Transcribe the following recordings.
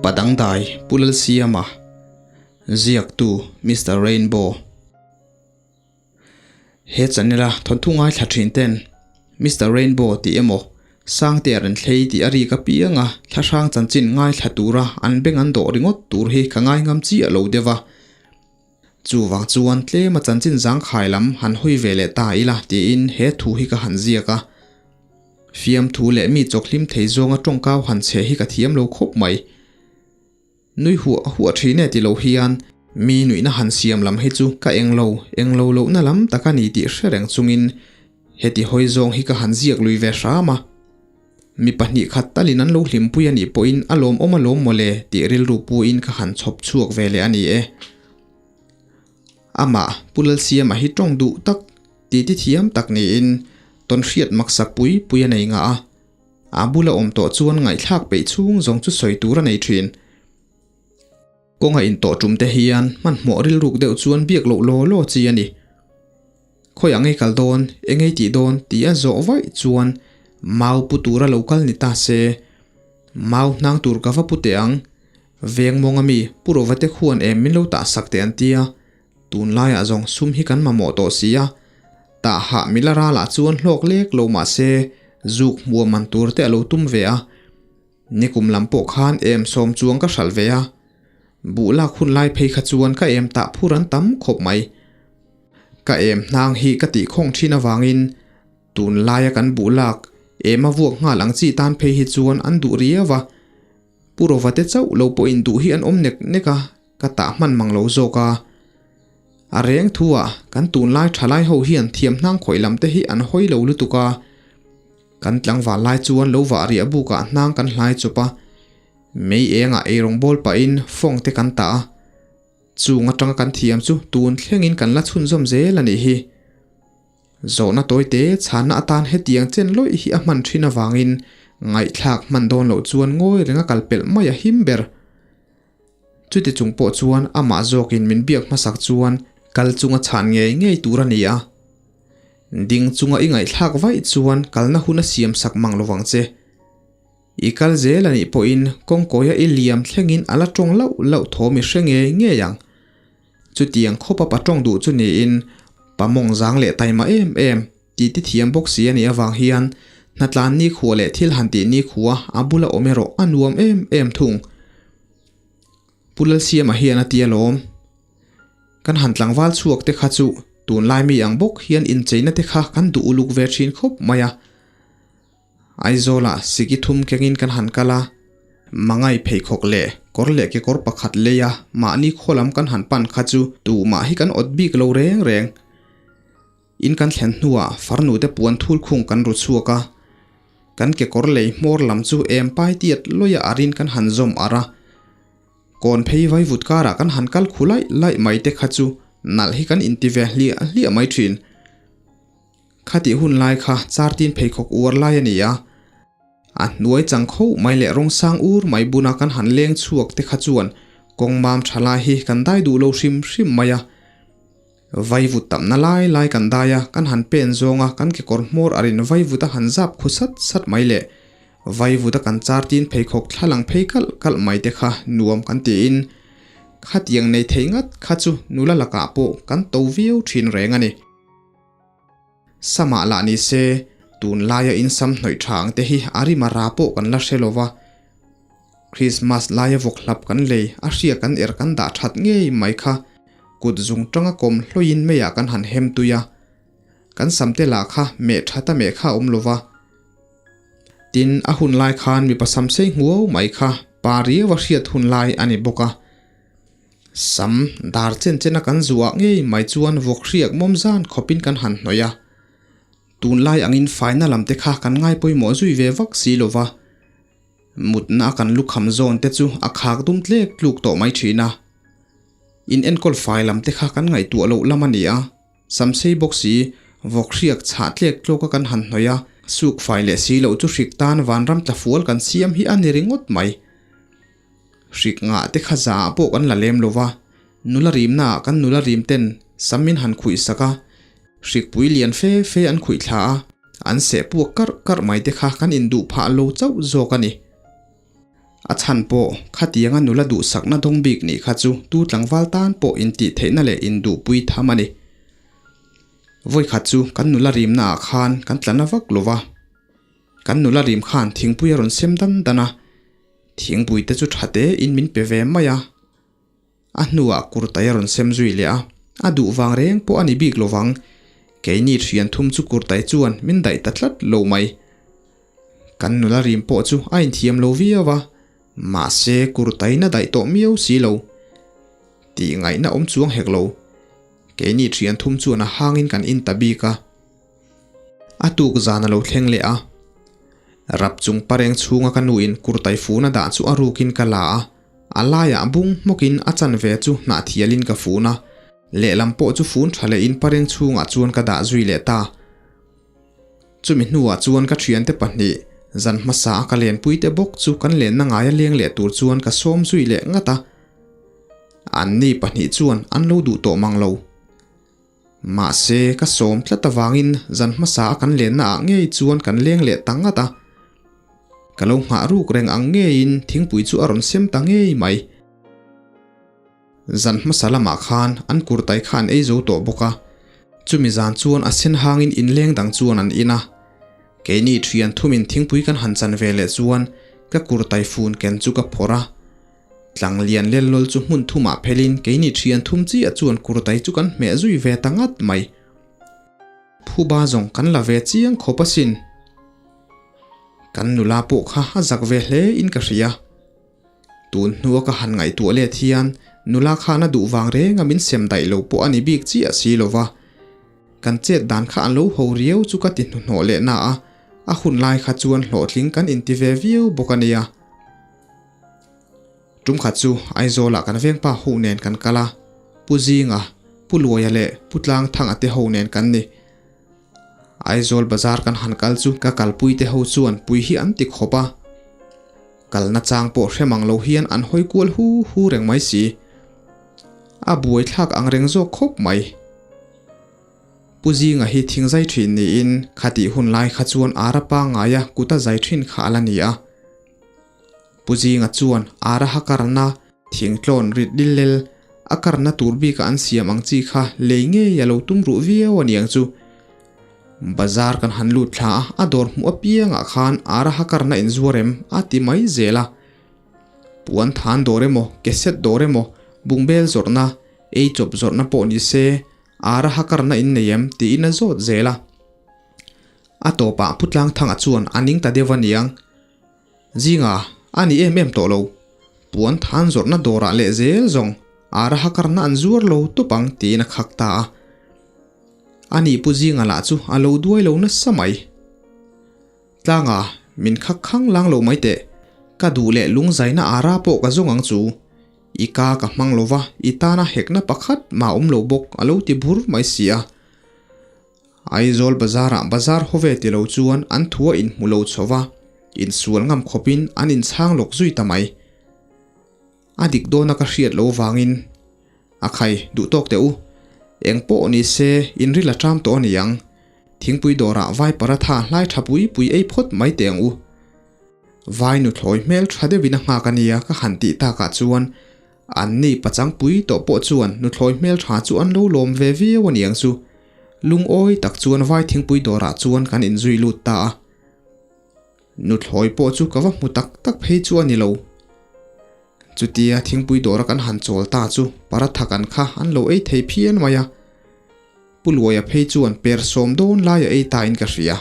Padangdai Pu Lalsiama, Ziaktu Mister Rainbow. He channel a thawnthu ngaithla thin ten Mister Rainbow tih emaw Sangtea rawn thlei tih a rik apiang a thlahrang chanchin ngaithla tura an beng an dawh ringawt tur hi ka ngaingam chiah lo deuh a. Chuvang chuan tlema chanchin zangkhai lam han hawi ve leh ta ila tiin he thu hi ka han ziak a. Fiamthu leh mi chawkhlim thei zawnga tawngkau han chhe hi ka thiam lo khawp mai. Nui huah huah thin e ti lo hian mi nuihna han siam lam hi chu ka englo englo lohna lam tak a ni tih hre reng chungin heti hawi zawng hi ka han ziak lui ve hram a. Mi pahnih khat talin an lo hlimpui a nih pawhin a lawmawm alawm mawle tih rilru puin ka han chhawp chhuak ve leh a ni e. Amah Pu Lalsiama hi tawng duh tak, titi thiam tak niin tawnhriat maksak pui pui a nei ngah a. A bula awm tawh chuan ngaihthlak peih chhung zawng chu sawi tur a nei thin. Kawnga intawh tum te hian hmanhmawh rilruk deuh chuan biak loh law law chi a ni. Khawi ang ei kal dawn, eng ei tih dawn tih a zawh vaih chuan mau pu tura lo kal ni ta se. Mau hnang tur ka va pu teh ang. Veng mawng ami Pu Rova te khuan em min lo tah sak teh an tia. Tunlaiah zawng sum hi kan mamawh tawh si a. Tah hah mila ralah chuan hlawk lek lo mah se zuk hmuam man tur te a lo tum ve a. Nikum lam pawh khan em sawm chuang ka hralh ve a, buh lak hun lai phei kha chuan ka em tah phur an tam khawp mai. Ka em hnang hi ka tih khawng thin avangin tun laia kan buh lak em a vuak nghal ang chi tan phei hi chuan an duh riau a, Pu Rova te chauh lo pawhin duh hi an awm nek nek a, ka tah hman mang lo zawk a. A reng thu ah kan tunlai thalai ho hian thiam hnang khawih lam te hi an hawi lo lutuk a. Kan tlangval lai chuan lo vah riah buk ah hnang kan hlai chawp a, mei eng ah eirawng bawl pah in fawng te kan tah a. Chung atanga kan thiam chu tun thleng in kan la chhunzawm zel a nih hi. Zawhna tawite chhanna atan hetiang chen lawih hi a hman thin avangin ngaihthlak hman dawn loh chuan ngawi reng a kal pelh mai a him ber. Chuti chung pawh chuan amah zawkin min biak hmasak chuan kal chunga chhan ngei ngei tur a ni a. Ding chunga i ngaihthlak vaih chuan kalna hun a siam sak mang lovang che. I kal zel a nih pawhin kawngkawia i liam thlengin a la tawng lauh lauh thawm i hre ngei ngei ang. Chutiang khawpa pa tawng duh chu niin pa mawng zang leh taima em em tih ti thiam bawk si a nih avang hian hnatlan nikhua leh thil han tih nikhua a bula awm erawh a nuam em em thung. Pu Lalsiama hian a ti alawm. Kan han tlangval chhuak te kha chu tunlai mi ang bawk hian incheina te kha kan duh uluk ve thin khawp mai a. Aizawlah siki thum kengin kan han kal a, mangai pheikhawk leh kawr leh kekawr pakhat lei a mahni khaw lam kan han pan kha chu tumah hi kan awt bik lo reng reng. In kan thlen hnuah farnu te puan thul khung kan ru chhuak a, kan kekawr lei hmawr lam chu em pai tiat lawia arin kan han zawm ar a, kawn phei vaivut karah kan han kal khu laih laih mai te kha chu nalh hi kan inti ve hliah hliah mai thin. Khatih hun lai kha chartin pheikhawk uar lai a ni a, a hnuai chang kho mai leh rawng sang ur mai buna kan han leng chhuak te kha chuan kawng mam tha lai hi kan dai duh lo hrim hrim mai a. Vaivut tamna lai lai kan dai a, kan han pen zawng a, kan kekawr hmawr a rin vaivut a han zap khu sat sat mai leh vaivut a kan chartin pheikhawk thla lang phei kalh kalh mai te kha nuam kan tiin khatiang nei thei ngat kha chu nula lakah pawh kan to viau thin reng a ni. Samah lah ni se, tunlaia in sam hnawih tha ang te hi a rima ra pawh kan la hre lo va. Krismas laia vawk hlap kan lei, a hria kan er kan dah that ngei mai kha kut zung tanga kawm hlawiin meiah kan han hem tui a. Kan samte lah kha meh that a meh kha a awm lo va. Tin, a hun lai khan mipa sam sei nguau mai kha pa riau a hriat hun lai a ni bawk a. Sam dar chen chen a kan zuah ngei mai chuan vawk hriak mawm zan khawpin kan han hnawih a. Tunlai angin faina lam te kha kan ngai pawimawh zui ve vak si lo va. Mutna a kan lukham zawn te chu a khak dum tlek tluk tawh mai thin a. In enkawl fai lam te kha kan ngaihtuah loh lam a ni a. Sam sei bawk si, vawk hriak chhah tlek tluk a kan han hnawih a, suk fai leh si loh chu hrik tan vanram tlafual kan siam hi a ni ringawt mai. Hrik ngah te kha za ah pawh kan la lem lo va, nula rimna ah kan nula rim ten sam min han khuih sak a, hrikpui lian fe fe an khuih thla a, an seh puak karh karh mai te kha kan induh phah lo chauh zawk a ni. A chhan pawh khatianga nula duhsakna dawng bik nih kha chu tu tlangval tan pawh intihtheihna leh induhpui tham a ni. Vawikhat chu kan nula rimna ah khan kan tla na vak lo va. Kan nula rim khan thingpui a rawn sem dan dan a, thingpui te chu tha te in min pe ve mai a. A hnuah kurtai a rawn sem zui leh a, a duh vang reng pawh a ni bik lo vang. Keini thian thum chu kurtai chuan min daih ta tlat lo mai. Kan nula rim pawh chu a inthiam lo viau a, mahse kurtaiin a daih tawh miau si lo. Tih ngaihna awm chuang hek lo. Keini thian thum chuan a hangin kan in ta bik a. A tuk zan a lo thleng leh a. Rap chung pareng chhunga ka nuin kurtai fun a dah chu a rukin ka la a. A laiah bung hmawkin a chanve chu hnah thialin ka fun a, lehlam pawh chu fun tha lehin pareng chhungah chuan ka dah zui leh ta. Chumi hnuah chuan ka thiante pahnih, zan hmasa a ka lenpuite bawk chu kan lenna ngaia leng leh tur chuan ka sawm zui leh ngat a. Anni pahnih chuan an lo duh tawh mang lo. Mahse, ka sawm tlat avangin zan hmasa a kan lenna ah ngei chuan kan leng leh ta ngat a. Ka lo nghah ruk reng ang ngeiin thingpui chu a rawn sem ta ngei mai. Zan hmasa lamah khan an kurtai kha an ei zo tawh bawk a, chumi zan chuan a sen hangin inleng dang chuan an in a. Keini thian thumin thingpui kan han chan ve leh chuan ka kurtai fun ken chu ka phawrh a. Tlang lian lel lawl chu hmun thumah phelin keini thian thum chiah chuan kurtai chu kan hmeh zui ve ta ngat mai. Phuba zawng kan la ve chiang khawp asin. Kan nula pawh kha a zak ve hle in ka hria. Tun hnua ka han ngaihtuah let hian nula khan a duh vang reng a min sem daih lo pawh a ni bik chiah si lo va. Kan chet dan kha an lo ho riau chu ka ti hnuhnawh leh na a, a hun lai kha chuan hlawhtling kan inti ve viau bawk a nia. Tum khat chu Aizawlah kan vengpa ho nen kan kal a, Pu Zinga, Pu Luaia leh Pu Tlangthanga te ho nen kan ni. Aizawl bazar kan han kal chu ka kalpui te ho chuan pui hi an ti khawp a, kalna chang pawh hre mang lo hian an hawi kual hu hu reng mai si. A buaithlak ang reng zawk khawp mai. Pu Zinga hi thing zai thin niin khatih hun lai kha chuan ara pangaia kuta zai thin kha a la ni a. Pu Zinga chuan Araha karna thingtlawn rit lillel a karna tur bika an siam ang chi kha lei ngei a lo tum ruh viau a niang chu. Bazar kan han lut thla a, a dawr hmuh apiangah khan Araha karna inzuar em a ti mai zel a. Puan than dawr emaw, keset dawr emaw, bungbel zawrhna, ei chawp zawrhna pawh ni se, Araha karna in nei em tiin a zawt zel a. A tawpah Pu Tlangthanga chuan a ning ta deuh a niang. Zinga, a ni em em tawh lo. Puan than zawrhna dawrah leh zel zawng Araha karna an zuar lo tawp ang tiin a khak ta a. Ani Pu Zinga lah chu a lo duai lo nasa mai. Tlanga, min khak khang lang lo mai teh. Ka duh leh lungzaina Ara pawh ka zawng ang chu. I ka ka hmang lo va, i tana hekna pakhat mah awm lo bawk a lo ti bur mai si a. Aizawl bazarah bazar haw ve ti lo chuan an thu a inhmu lo chho va, insual ngam khawpin an inchhang lawk zui ta mai. A dik dawna ka hriat lo vangin, A khai, duh tawk teh u. Eng pawh ni se, inril a ṭam tawh a ni ang. Thingpui dawrah vai paratha hlai ṭha pui pui ei phawt mai teh ang u. Vai nuthlawi hmel ṭha deuhin a nghak a nia ka han tih takah chuan Anni pachangpui tawh pawh chuan nuthlawi hmeltha chu an lo lawm ve viau a niang chu. Lungawi tak chuan vai thingpui dawrah chuan kan inzui lut ta a. Nuthlawi pawh chu ka va hmu tak tak phei chu a ni lo. Chutia thingpui dawra kan han chawl ta chu paratha kan kha an lo ei thei phian mai a. Pu Luaia phei chuan per sawm dawn lai a ei ta in ka hria.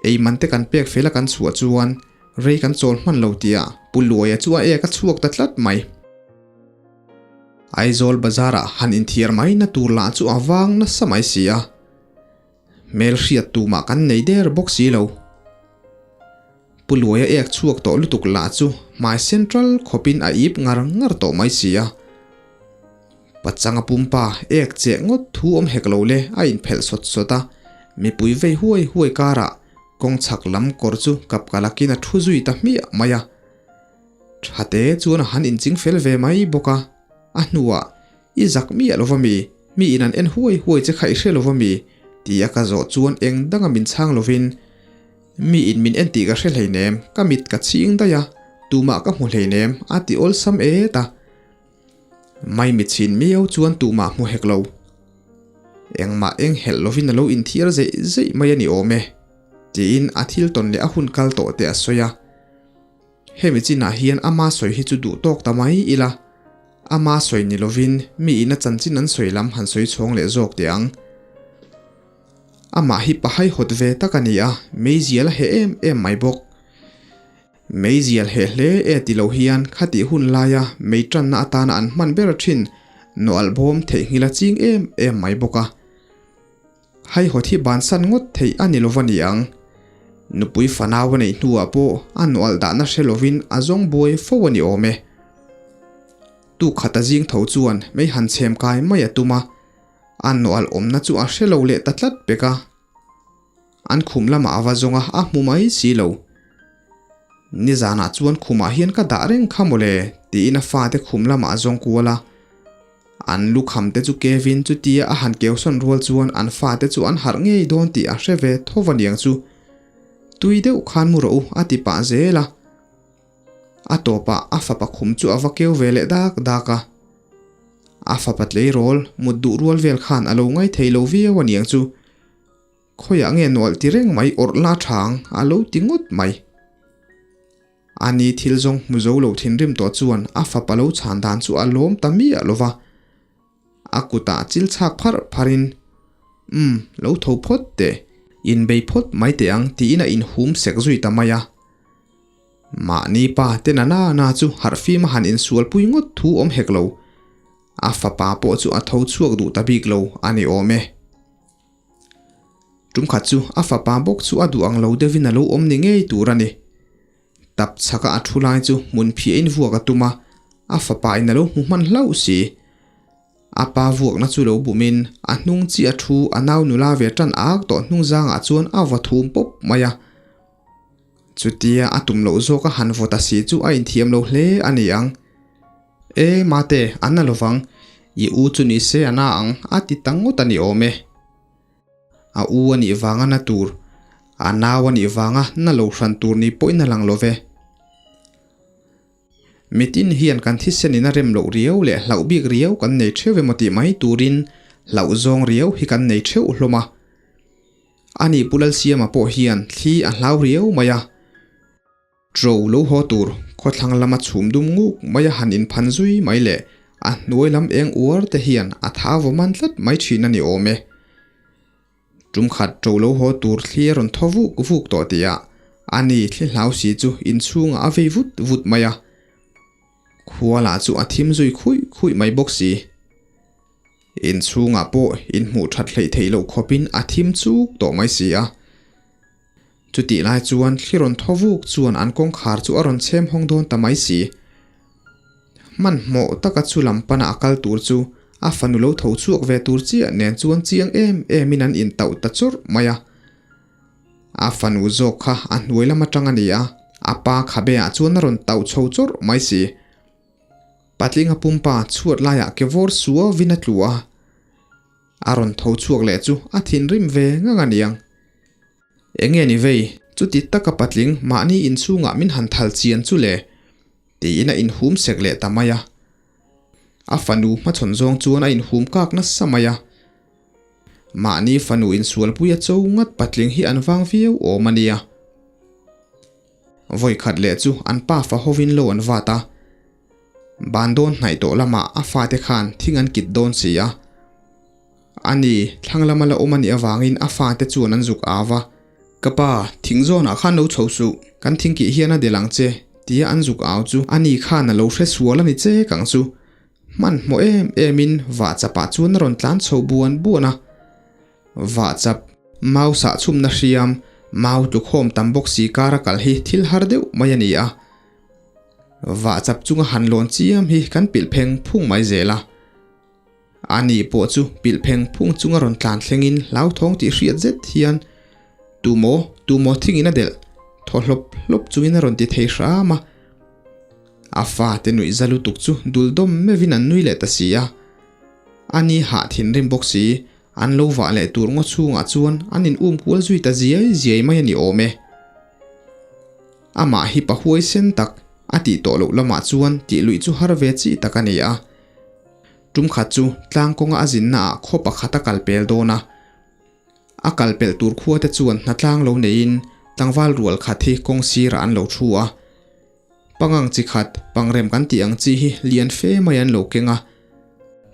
Ei man te kan pek fel a kan chhuah chuan rei kan chawl hman lo tia Pu Luaia chu a ek a chhuak ta tlat mai. Aizawl bazar ah han inthiar mai na tur lah chu a vang nasa mai si a. Hmel hriat tumah kan nei der bawk si lo. Pu Luaia ek chhuak tawh lutuk lah chu hmai central khawpin a ip ngar ngar tawh mai si a. Pachanga pumpa ek cheh ngawt thu awm hek lo le a inphelh sawt sawt a, mipui vei huai huai karah kawng chhak lam kawr chu kap kalakin a thu zui ta hmiah mai a. Thate chuan a han inching fel ve mai bawk a, a hnuah I zak miah lo va mi, mi in an en huai huai che kha i hre lo va mi? ti a ka zawh chuan eng danga min chhang lovin, Mi in min en tih ka hre hleinem, ka mit ka chhing daih a. Tumah ka hmu hleinem a ti awlsam et a. Maimi chhin miau chuan tumah hmu hek lo. Engmah eng helh lovin a lo inthiar zeih zeih mai a ni awm e, tiin a thil tawn leh a hun kal tawh te a sawi a. Hemi chinah hian ama sawi hi chu duh tawk ta mai ila, ama sawi ni lovin mi ina chanchin an sawi lam han sawi chhawng leh zawk teh ang. Amah hi pahai hawt ve tak a ni a, meizial a heh em em mai bawk. Meizial heh hle e ti lo hian khatih hun laia mei tanna atana an hman ber thin nawalh bawm theihnghilh a ching em em mai bawk a. Haihawt hi bansan ngawt theih a ni lova ni ang. Nupui fanau a neih hnuah pawh a nawalh dahna hre lovin a zawng buai fo a ni awm e. Tuk khat a zing tho chuan mei han chhem kai mai a tum a, a nawalh awmna chu a hre lo leh ta tlat pek a. An khum lamah a va zawng a, a hmu mai si lo. Nizanah chuan khumah hian ka dah reng kha mawle tiin a fate khum lamah a zawng kual a. An lukham te chu Kevin chutia a han keusawn rual chuan an fate chu an harh ngei dawn tih a hre ve tho va niang chu. Tui deuh khan mu rawh u a ti pah zel a. A tawpah a fapa khum chu a va keu ve leh dak dak a. A fapa tleirawl mut duh rual vel khan a lo ngaithei lo viau a niang chu. Khawiah nge nualh ti reng mai awrh la thang a lo ti ngawt mai. Ani thil zawng hmu zo lo thinrim tawh chuan a fapa lo chhan dan chu a lawm ta miah lo va. A kutah chil chhak pharh pharhin, Umm, lo tho phawt teh, inbei phawt mai teh ang tiin a inhum sek zui ta mai a. Mahni pa te na na na chu harhfim a han insualpui ngawt thu awm hek lo. A fapa pawh chu a tho chhuak duh ta bik lo a ni awm e. Tumkhat chu a fapa bawk chu a duh ang lo deuhin a lo awm ni ngei tur a ni. Tap chhaka a thu lai chu hmun phiahin vuak a tum a, a fapa in a lo hmu hman hlauh si. A pa vuakna chu lo bumin a hnung chi a thu a nau nula ve tan ak tawh hnung zangah chuan a va thum pawp mai a. Chutia a tum loh zawk a han vaw ta si chu a inthiam lo hle a ni ang. E mate, a na lovang, i u chu ni se a na ang a ti ta ngawt a ni awm e. A u a nih vanga na tur, a nau a nih vanga na lo hran tur ni pawhin a lang lo ve. Mitin hian kan thisenin a rem loh riau leh hlauh bik riau kan nei theuh emaw tih mai turin hlauh zawng riau hi kan nei theuh hlawm a. Ani Pu Lalsiama pawh hian thli a hlau riau mai a. Ṭo lo haw tur khawthlang lama chhum dum nguk mai a han inphan zui mai leh a hnuai lam eng uar te hian a tha vaw man tlat mai ṭhin a ni awm e. Ṭum khat ṭo lo haw tur thli a rawn thaw vuk vuk tawh tihah a ni thli hlau si chu inchhungah a vei vut vut mai a. Khua lah chu a thim zui khuih khuih mai bawk si. Inchhungah pawh inhmuh ṭhat hleih theih loh khawpin a thim chuk tawh mai si a. Chutih lai chuan thli rawn thaw vuk chuan an kawngkhar chu a rawn chhem hawng dawn ta mai si. Hmanhmawh taka chu lam pana a kal tur chu a fanu lo tho chhuak ve tur chiah nen chuan chiang em emin an intauh ta chawrh mai a. A fanu zawk kha a hnuai lam atang a ni a, a pa khabe ah chuan a rawn tauh chho chawrh mai si. Patlinga pumpa chhuat laiah ke vawr suauvin a tlu a. A rawn tho chhuak leh chu a thinrim ve ngang a niang. Enge ni vei, chuti taka patling mahni inchhungah min han thal chian chu le? tiin a inhum sek leh ta mai a. A fanu hmachhawn zawng chuan a inhum kak nasa mai a. Mahni fanu insualpui a cho ngat patling hi an vang viau awm a nia. Vawi khat leh chu an pa fa hovin lo an vat a. Ban dawn hnaih tawh lamah a fate khan thing an kit dawn si a. Ani, thlang lama la awm a nih avangin a fate chuan an zuk au va. Ka pa, thing zawnah khan lo chho suh, kan thing kih hian a del ang che, tia an zuk au chu ani khan a lo hre sual a ni chek ang chu. Hmanhmawh em emin vah chapah chuan a rawn tlan chho buan buan a. Vah chap, mau sah chhumna hriam, mau tlukhawm tam bawk si kara kal hi thil har deuh mai a ni a. Vah chap chunga han lawn chiam hi kan pilh pheng phung mai zel a. Ani pawh chu pilh pheng phung chunga rawn tlan thlengin hlauthawng tih hriat zet hian Tumaw, tumaw thingin a delh, thaw hlawp hlawp chungin a rawn ti thei hram a. A fate nuih za lutuk chu dul dawm meuhin an nui leh ta si a. Ani hah thinrim bawk si, an lo vah leh tur ngaw chhungah chuan an in um kual zui ta ziai ziai mai a ni awm e. Amah hi pa huaisen tak. A tih tawh loh lamah chuan tih luih chu har ve chi tak a ni a. Tum khat chu tlang kawnga a zinna ah khaw pakhat a kal pel dawn a. A kal pelh tur khua te chuan hnatlang lo neiin tlangval rual khat hi kawng sirah an lo thu a. Pangang chi khat, pangrem kan tih ang chi hi lian fe mai an lo keng a.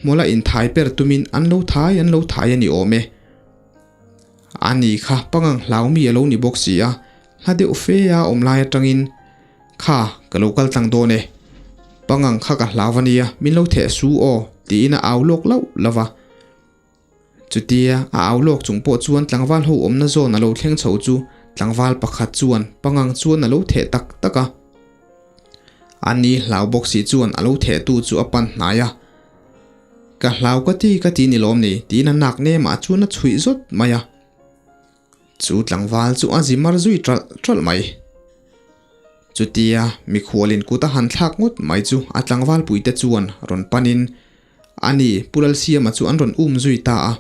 Hmawla inthai per tumin an lo thai an lo thai a ni awm e. A ni kha pangang hlau mi a lo ni bawk si a, hla deuh fe a awm lai atangin, Kha, ka lo kal tlang dawn e. Pangang kha ka hlau a nia, min lo theh su aw, tiin a au lawk lauh lauh va. Chutia a au lawk chung pawh chuan tlangval ho awmna zawn a lo thleng chho chu tlangval pakhat chuan pangang chuan a lo theh tak tak a. A ni hlau bawk si chuan a lo thehtu chu a pan hnai a. Ka hlau ka ti ka ti ni lawm ni tiin a nak nemah chuan a chhuih zawt mai a. Chu tlangval chu a zi mar zui ṭalh ṭalh mai. Chutia mikhualin kut a han thlak ngawt mai chu a tlangval puite chuan rawn panin Ani, Pu Lalsiama chu an rawn um zui ta a.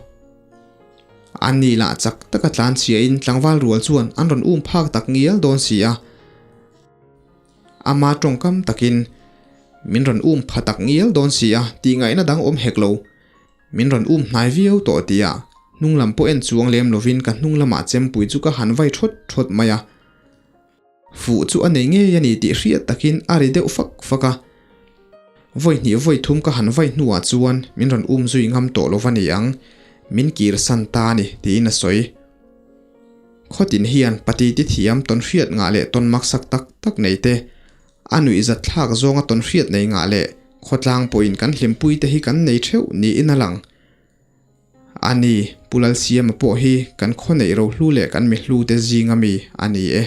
Ani lah chak taka tlan chhiain tlangval rual chuan an rawn um phak tak ngial dawn si a. Ama tawngkam takin min rawn um pha tak ngial dawn si a tih ngaihna dang awm hek lo. Min rawn um hnai viau tawh tia hnung lam pawh en chuang lem lovin ka hnung lamah chempui chu ka han vai thawt thawt mai a. Fuh chu a nei ngei a ni tih hriat takin a ri deuh fak fak a. Vawi hnih vawi thum ka han vai hnuah chuan min rawn um zui ngam tawh lo va ni ang, min kir san ta a ni tiin a sawi. Khawtin hian pati ti thiam tawn hriat ngah leh tawn maksak tak tak nei te, a nuihzat thlak zawnga tawn hriat nei ngah leh khawtlang pawhin kan hlimpui te hi kan nei theuh niin a lang. A ni, Pu Lalsiama pawh hi kan khaw neih rohlu leh kan mihlu te zinga mi a ni e.